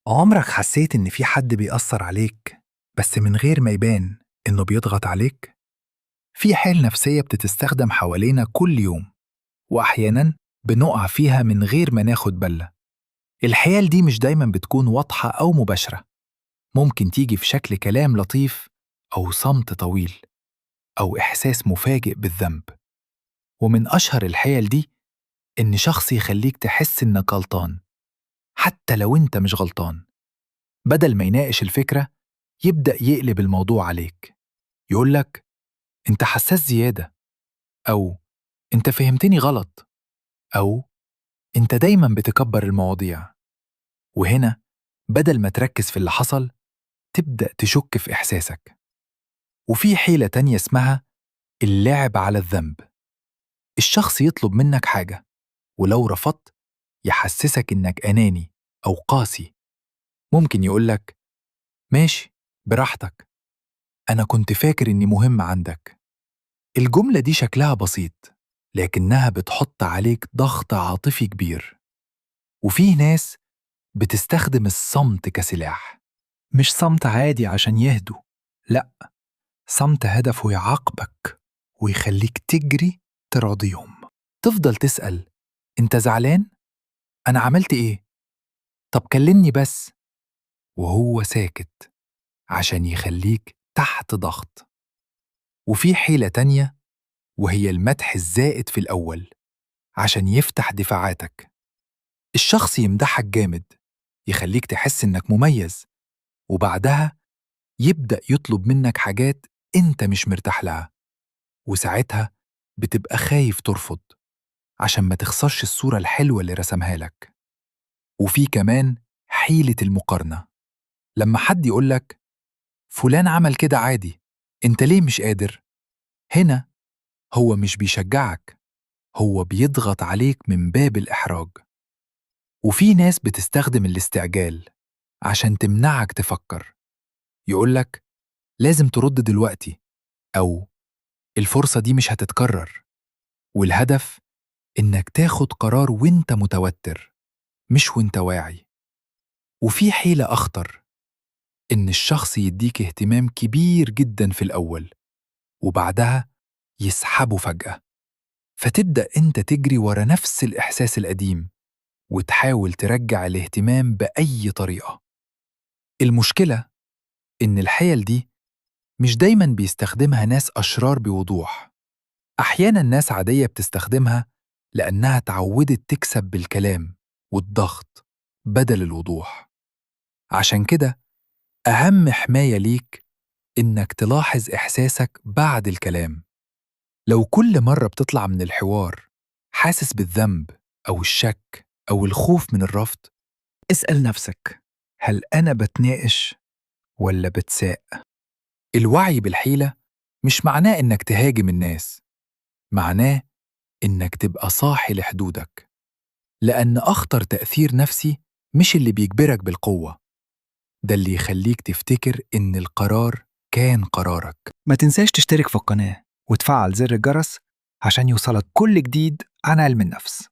عمرك حسيت إن في حد بيأثر عليك بس من غير ما يبان إنه بيضغط عليك؟ في حيل نفسية بتتستخدم حوالينا كل يوم، وأحياناً بنقع فيها من غير ما ناخد بالنا. الحيل دي مش دايماً بتكون واضحة أو مباشرة، ممكن تيجي في شكل كلام لطيف أو صمت طويل أو إحساس مفاجئ بالذنب. ومن أشهر الحيل دي إن شخص يخليك تحس إنك غلطان حتى لو أنت مش غلطان. بدل ما يناقش الفكرة يبدأ يقلب الموضوع عليك، يقولك أنت حساس زيادة، أو أنت فهمتني غلط، أو أنت دايماً بتكبر المواضيع. وهنا بدل ما تركز في اللي حصل تبدأ تشك في إحساسك. وفي حيلة تانية اسمها اللعب على الذنب. الشخص يطلب منك حاجة، ولو رفضت يحسسك إنك أناني أو قاسي. ممكن يقولك ماشي براحتك، أنا كنت فاكر إني مهم عندك. الجملة دي شكلها بسيط لكنها بتحط عليك ضغط عاطفي كبير. وفيه ناس بتستخدم الصمت كسلاح، مش صمت عادي عشان يهدوا، لأ، صمت هدفه يعاقبك ويخليك تجري تراضيهم. تفضل تسأل أنت زعلان؟ أنا عملت إيه؟ طب كلمني بس، وهو ساكت عشان يخليك تحت ضغط. وفي حيلة تانية وهي المدح الزائد في الأول عشان يفتح دفاعاتك. الشخص يمدحك جامد، يخليك تحس إنك مميز، وبعدها يبدأ يطلب منك حاجات أنت مش مرتاح لها، وساعتها بتبقى خايف ترفض عشان ما تخسرش الصورة الحلوة اللي رسمها لك. وفي كمان حيلة المقارنة، لما حد يقولك فلان عمل كده عادي، أنت ليه مش قادر؟ هنا هو مش بيشجعك، هو بيضغط عليك من باب الإحراج. وفي ناس بتستخدم الاستعجال عشان تمنعك تفكر، يقولك لازم ترد دلوقتي، أو الفرصة دي مش هتتكرر. والهدف إنك تاخد قرار وإنت متوتر، مش وإنت واعي. وفي حيلة أخطر، إن الشخص يديك اهتمام كبير جدا في الأول وبعدها يسحبه فجأة، فتبدأ أنت تجري ورا نفس الإحساس القديم وتحاول ترجع الاهتمام بأي طريقة. المشكلة إن الحيل دي مش دايماً بيستخدمها ناس أشرار بوضوح، أحياناً ناس عادية بتستخدمها لأنها اتعودت تكسب بالكلام والضغط بدل الوضوح. عشان كده أهم حماية ليك إنك تلاحظ إحساسك بعد الكلام. لو كل مرة بتطلع من الحوار حاسس بالذنب أو الشك أو الخوف من الرفض، اسأل نفسك، هل أنا بتناقش ولا بتساء؟ الوعي بالحيلة مش معناه إنك تهاجم الناس، معناه إنك تبقى صاحي لحدودك. لأن أخطر تأثير نفسي مش اللي بيجبرك بالقوة، ده اللي يخليك تفتكر إن القرار كان قرارك. ما تنساش تشترك في القناة وتفعل زر الجرس عشان يوصلك كل جديد عن علم النفس.